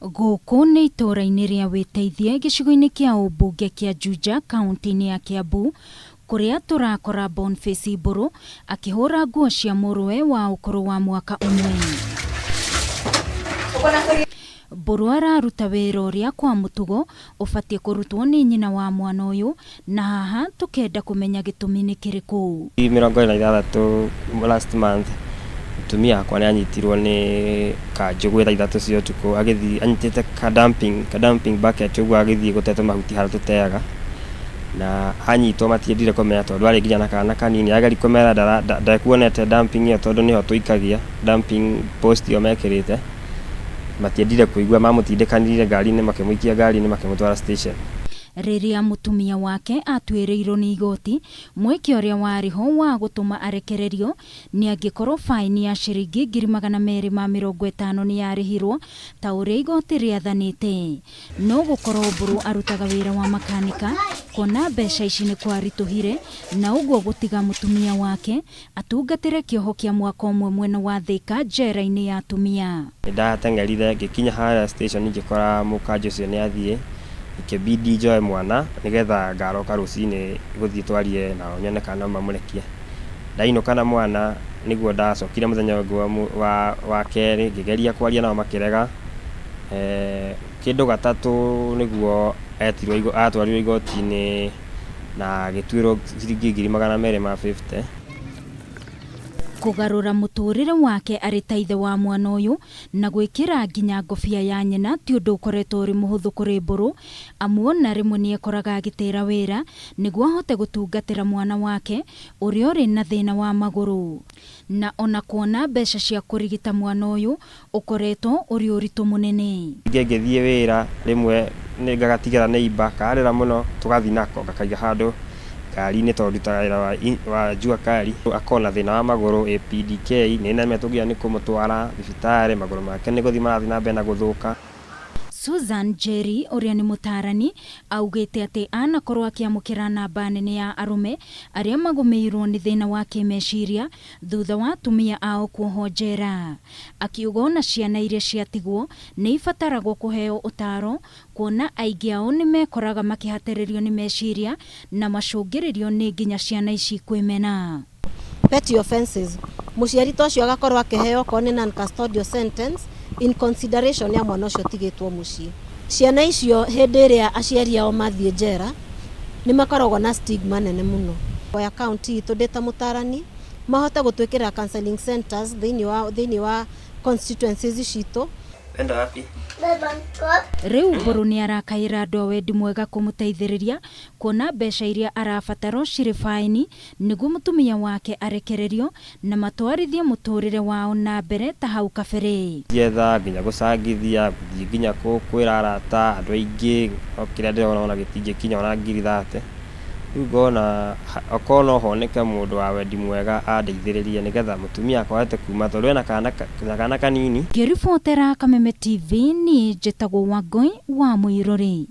Gũkũ nĩ itũũra-inĩ rĩa Wĩteithie gĩcigo-inĩ kĩa ũmbunge kĩa Juja kaũntĩ-inĩ ya Kiambu kũrĩa tũrakora Boniface Mbũrũ akĩhũra nguo cia mũrũwe wa ũkũrũ wa mwaka ũmwe. Mbũrũ araruta wĩra ũrĩa kwa mũtugo ũbatiĩ kũrutwo nĩ nyina wa mwana ũyũ na haha tũkenda kũmenya gĩtũmi nĩ kĩrĩkũ. 26 last month mũtumia wakwa nĩ anyitirwo nĩ kanjũ gwĩ thaa 3 cia ũtukũ agĩthiĩ anyitĩte ka dumping bucket ũguo agĩthiĩ gũte mahuti harĩa tũteaga na anyitwo matiendire kũmenya tondũ arĩ nginya na kana kanini ageria kũmera ndekuonete dumping ĩyo tondũ nĩho tũikagia dumping post ĩyo mekĩrĩte matiendire kũigua mamũtindĩkanĩrire ngari-inĩ makĩmũikia ngari-inĩ makĩmũtwara station. Rĩrĩa mũtumia wake atuĩrĩirwo nĩ igoti mweke ũrĩa warĩ ho wa gũtũma arekererio nĩ angĩkorwo faini ya ciringi 250,000 nĩ yarĩhirwo ta ũrĩa igoti rĩathanĩte. No gũkorwo Mbũrũ arutaga wĩra wa makanika kuona mbeca ici nĩ kwaritũhire na ũguo gũtiga mũtumia wake atungatĩre kĩoho kĩa mwaka ũmwe mwena wa Thika njera-inĩ ya atumia. Nĩ ndateng'erire ngĩkinya harĩa station ngĩkora mũkanjũ ũcio nĩ athiĩ ikĩbidi njoe mwana nĩgetha ngaroka rũcinĩ gũthiĩ twarie nao nyone kana no mamũrekie. Ndainũka na mwana nĩguo ndacokire mũthenya ũngĩ wa kerĩ ngĩgeria kwaria nao makĩrega. Kĩndũ gatatũ nĩguo etirwo atwarirwo igoti-inĩ na agĩtuĩrwo ciringi 250,000. Kũgarũra mũtũrĩre wake arĩ ta ithe wa mwana ũyũ na gwĩkĩra nginya ngobia ya nyina ti ũndũ ũkoretwo ũrĩ mũhũthũ kũrĩ Mbũrũ amu ona rĩmwe nĩekoraga agĩtĩra wĩra nĩguo ahote gũtungatĩra mwana wake ũrĩa ũrĩ na thĩna wa magũrũ na ona kuona mbeca cia kũrigita mwana ũyũ ũkoretwo ũrĩ ũritũ mũnene. Ngĩthiĩ wĩra rĩmwe nĩ ngagatigĩra neighbor karĩra mũno tũgathiĩ nako ngakaiga handũ ngari-inĩ tondũ ndutaga wĩra wa jua kali akorwo na thĩna wa magũrũ APDK nĩ nemetwo nginya nĩ kũmũtwara thibitarĩ magũrũ make nĩ gũthiĩ marathiĩ na mbere na gũthũka. Susan Njeri ũrĩa nĩ mũtaarani augĩte atĩ anakorwo akĩamũkĩra namba nene ya arũme arĩa magũmĩirwo nĩ thĩna wa kĩmeciria thutha wa atumia ao kuohwo njera. Akiuga ona ciana iria ciatigwo nĩ ibataragwo kũheo ũtaaro kuona aingĩ ao nĩ mekoraga makĩhatĩrĩrio nĩ meciria na macũngĩrĩrio nĩ nginya ciana ici kwĩmena. Petty offenses mũciari ta ũcio agakorwo akĩheo okorwo nĩ non custodial sentence in consideration ya mwana ũcio ũtigĩtwo mũciĩ. Ciana icio hĩndĩ ĩrĩa aciari ao mathiĩ njera nĩ makoragwo na stigma nene mũno. Ya county itũ ndĩ ta mũtarani mahote gũtwĩkĩra counseling centers thĩinĩ wa constituencies citũ. Enda wapi? Rĩu Mbũrũ nĩ arakaĩra andũ a wendi mwega kũmũteithĩrĩria kuona mbeca iria arabatara cirĩ faini nĩguo mũtumia wake arekererio na matwarithie mũtũrĩre wao na mbere ta hau kabere. Njetha nginya gũcangithia gũthiĩ nginya kwĩra arata andũ aingĩ no kĩrĩa ndĩrona ona gĩtingĩkinya ona 30,000. Rĩu ngona okorwo no honeke mũndũ wa wendi mwega andeithĩrĩrie nĩgetha mũtumia akwa ahote kuma tondũ ena kana kanini. Ngĩribotera Kameme TV niĩ njĩtagwo Wangũi wa Mũirũrĩ.